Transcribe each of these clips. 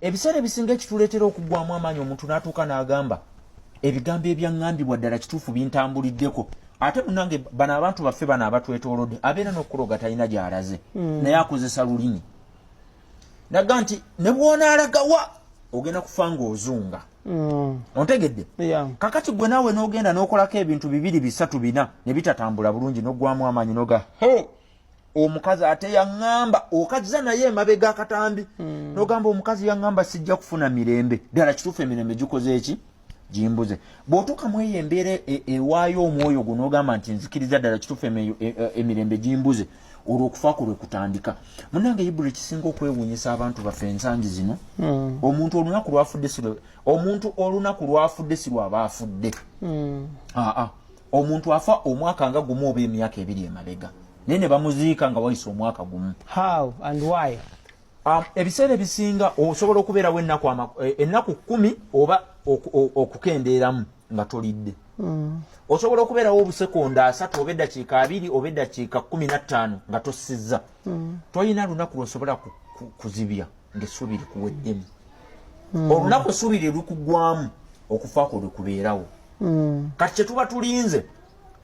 Ebiseera ebisinga ekituleetera okuggwamu amaanyi, omuntu n'atuuka n'agamba, "Ebigambo ebyaŋŋambibwa ddala kituufu bintambuliddeko." Ate munange, bano abantu baffe bano abatwetoolodde abeera n'okuloga, talina gy'alaze, naye akozesa lulimi naga nti ne bw'onaalagawa ogenda kufa ng'ozunga. Ontegedde? Yeah. Kakati gwe naawe n'ogenda n'okolako ebintu bibiri, bisatu, bina ne bitatambula bulungi, n'oggwamu amaanyi, noga, "He, omukazi ate yaŋŋamba." Okazza naye emabega akatambi, n'ogamba, "Omukazi yaŋŋamba sijja kufuna mirembe. Ddala kituufu emirembe gikoze eki? Gimbuze." Bw'otuuka mu eyo embeera ewaayo omwoyo gwo, n'ogamba nti, "Nzikiriza ddala kituufu emirembe gimbuze," olwo okufa ku lwe kutandika. Munange Ibula, ekisinga okwewuunyisa abantu baffe ensangi zino, omuntu olunaku lwafudde si omuntu olunaku lwafudde si lwaba afudde. Aa, omuntu afa omwaka nga 1 oba emyaka 2 emabega, naye ne bamuziika nga wayise omwaka 1. How and why? Ebiseera ebisinga osobola okubeerawo ennaku 10 oba okukendeeramu nga tolidde. Osobola okubeerawo obusekonda 30 oba eddakiika 20 oba eddakiika 15 nga tossizza. Tolina lunaku lwosobola kuzibya ng'essuubi likuweddemu. Olunaku essuubi lye likuggwamu, okufaako lwe kubeerawo. Kati kyetuba tulinze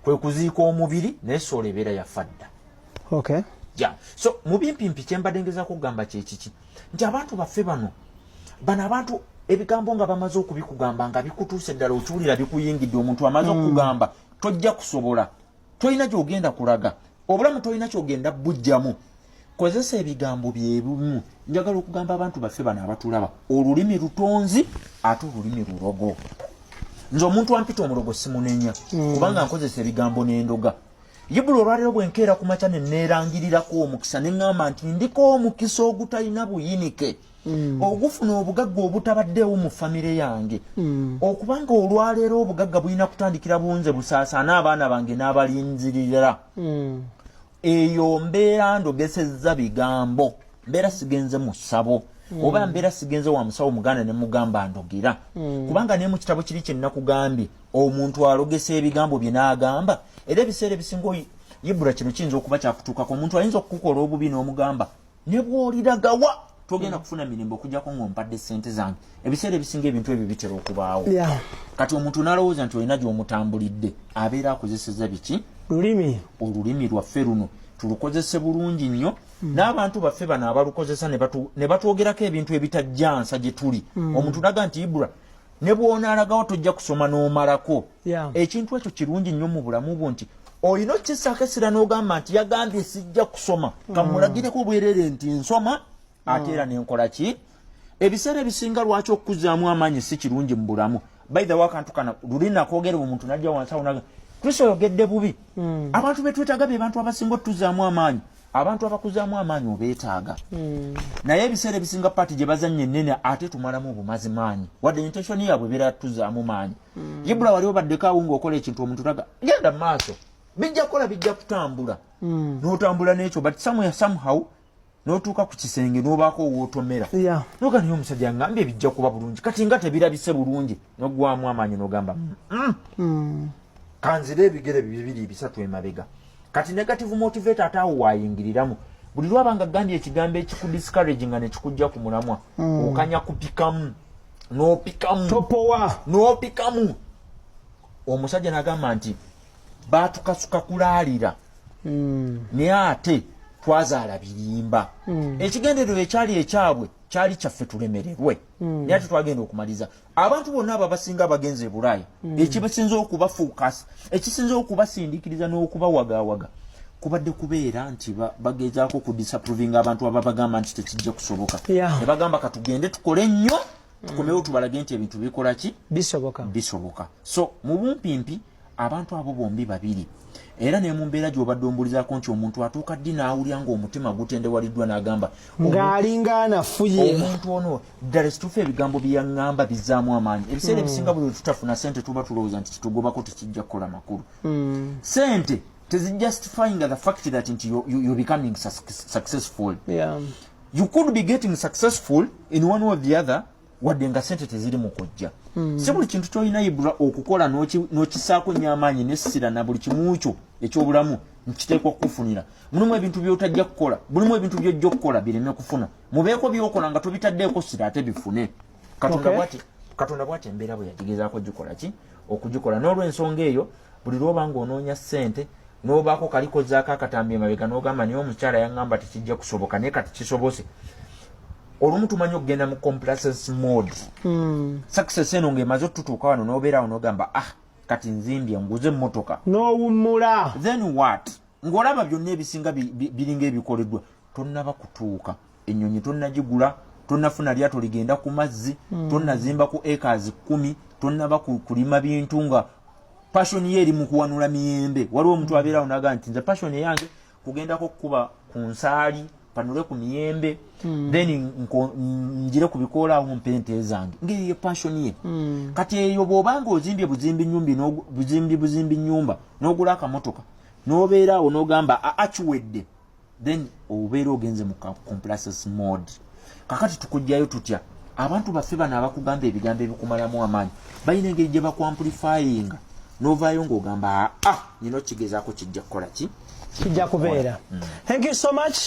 kwe kuziika omubiri, naye soul ebeera yafa dda. Ja, so mu bimpimpi kyembadde ngezaako okugamba kyekiki nti abantu baffe bano abantu ebigambo nga bamaze okubikugamba nga bikutuuse ddala, okiwulira bikuyingidde. Omuntu amaze okukugamba, "Tojja kusobola, tolina gyogenda kulaga, obulamu tolina kyogenda bujjamu," kozesa ebigambo byebimu. Njagala okugamba abantu baffe bano abatulaba, olulimi lutonzi ate olulimi lulogo. Nze omuntu ampita omulogo simunenya, kubanga nkozesa ebigambo n'endoga. Yibula, olwaleero bwenkeera ku makya ne neerangirirako omukisa ne ŋŋamba nti ndiko omukisa ogutalina buyinike, ogufuna obugagga obutabaddeewo mu famire yange, okubanga olwaleero obugagga bulina kutandikira bunze busaasaana abaana bange n'abalinzirira, eyo mbeera ndogesezza bigambo, mbeera sigenze mu ssabo oba mbeera sigenze wa musawo muganda ne mugamba ndogera, kubanga naye mu kitabo kiri kye nakugambye, omuntu alogesa ebigambo bye n'agamba. Era ebiseera ebisinga Ibula, kino kiyinza okuba kyakutuukako. Omuntu ayinza okukukola obubi n'omugamba, "Ne bw'oliragawa togenda kufuna mirembe okujjako ng'ompadde sente zange." Ebiseera ebisinga ebintu ebyo bitera okubaawo. Kati omuntu n'alowooza nti olina gy'omutambulidde, abeera akozeseza biki? Lulimi. Olulimi lwaffe luno tulukozese bulungi nnyo, n'abantu baffe bano abalukozesa ne batwogerako ebintu ebitajjansa gye tuli. Omuntu naga nti, "Ibula, ne bw'onaalagawo tojja kusoma n'omalako." Ekintu ekyo kirungi nnyo mu bulamu bwo nti olina okkisaako essira n'ogamba nti, "Yagambye sijja kusoma, kamulagireko bwerere nti nsoma ate era nenkola ki." Ebiseera ebisinga lwaki okukuzaamu amaanyi si kirungi mu bulamu? By the way, akantu kana luli nakwogera, omuntu najja wansi awo naga, "Kristo, oyogedde bubi." Abantu betwetaaga be bantu abasinga otuzaamu amaanyi. Abantu abakuzaamu amaanyi obeetaaga, naye ebiseera ebisinga part gye bazannya ennene, ate tumalamu obumazi maanyi, wadde intention yaabwe ebeera tuzaamu maanyi. Ibula, wali obaddeko awo ng'okola ekintu, omuntu taga, "Genda mu maaso, bijja kukola, bijja kutambula," n'otambula n'ekyo, but somewhere, somehow n'otuuka ku kisenge n'obaako wootomera, noga, "Naye omusajja ngambye bijja kuba bulungi, kati nga tebirabise bulungi," n'oggwamu amaanyi n'ogamba, "Kanzire ebigere bibiri bisatu emabega." Kati negative motivator ate awo waayingiriramu. Buli lwaba nga gambye ekigambo ekikudiscourage nga nekikujja ku mulamwa, okanya kupikamu n'opikamu. Topowa. N'opikamu. Omusajja n'agamba nti baatukasuka kulaalira, naye ate twazaala birimba. Ekigendererwa ekyali ekyabwe kyali kyaffe tulemererwe, naye ate twagenda okumaliza. Abantu bonna abo abasinga abagenze e Bulaaya, ekibasinza okubafuukasa, ekisinza okubasindikiriza n'okubawagawaga kubadde kubeera nti bagezaako ku disapprovinga abantu ababagamba nti tekijja kusoboka. Ne bagamba, "Katugende tukole nnyo, tukomewo tubalage nti ebintu bikola ki?" Bisoboka. Bisoboka. So mu bumpimpi abantu abo bombi babiri, era ne mu mbeera gy'obadde ombulizaako nti omuntu atuuka ddi n'awulira ng'omutima gutendewaliddwa n'agamba, Ng'alinga anafuye. "Omuntu ono ddala kituufu ebigambo bye yaŋŋamba bizzaamu amaanyi." Ebiseera ebisinga buli lwe tutafuna sente tuba tulowooza nti kitugobako, tekijja kukola makulu. Sente tezijustifying the fact that nti you're becoming successful. You could be getting successful in one or the other wadde nga sente teziri mu kujja. Si buli kintu kyolina, Ibula, okukola n'okisaako nnyo amaanyi nessira na buli kimu kyo ekyobulamu Nkiteekwa kukufunira. Mulimu ebintu byotajja kukola, mulimu ebintu byojja okukola bireme kufuna. Mubeeko byokola nga tobitaddeeko sira, ate bifune. Katonda bwati, Katonda bwati embeera bwe yagigezaako gikola ki okugikola. N'olwensonga eyo, buli lwoba ng'onoonya ssente n'obaako kalikozaako akatambi emabega n'ogamba, "Naye omukyala yaŋŋamba tekijja kusoboka, naye kati kisobose." Olumu tumanyi okugenda mu complacence mode. Success eno ng'emaze otutuuka wano, n'obeerawo n'ogamba, "Ah, kati nzimbye, nguze emmotoka." N'owummula. Then what? Ng'olaba byonna ebisinga biringa ebikoleddwa, tonnaba kutuuka. Ennyonyi tonnagigula, tonnafuna lyato ligenda ku mazzi. Tonnazimba ku acres 10, tonnaba kulima bintu nga passion ye eri mu kuwanula miyembe. Waliwo omuntu abeerawo naga nti, "Nze passion eyange kugendako kukuba ku nsaali, panule ku miyembe, then njire ku bikoola awo mpe ente zange," ngeri ye passion ye. Kati eyo bw'obanga ozimbye buzimbi nyumbi, buzimbi buzimbi nyumba, n'ogula akamotoka, n'obeera awo n'ogamba, "Akiwedde," then obeera ogenze mu complacence mode. Kakati tukugjayo tutya? Abantu baffe bano abakugamba ebigambo ebikumalamu amaanyi balina engeri gye bakuamplifyinga, n'ovaayo ng'ogamba, "Aa, nina okigezaako, kijja kukola ki?" Kijja kubeera. Thank you so much.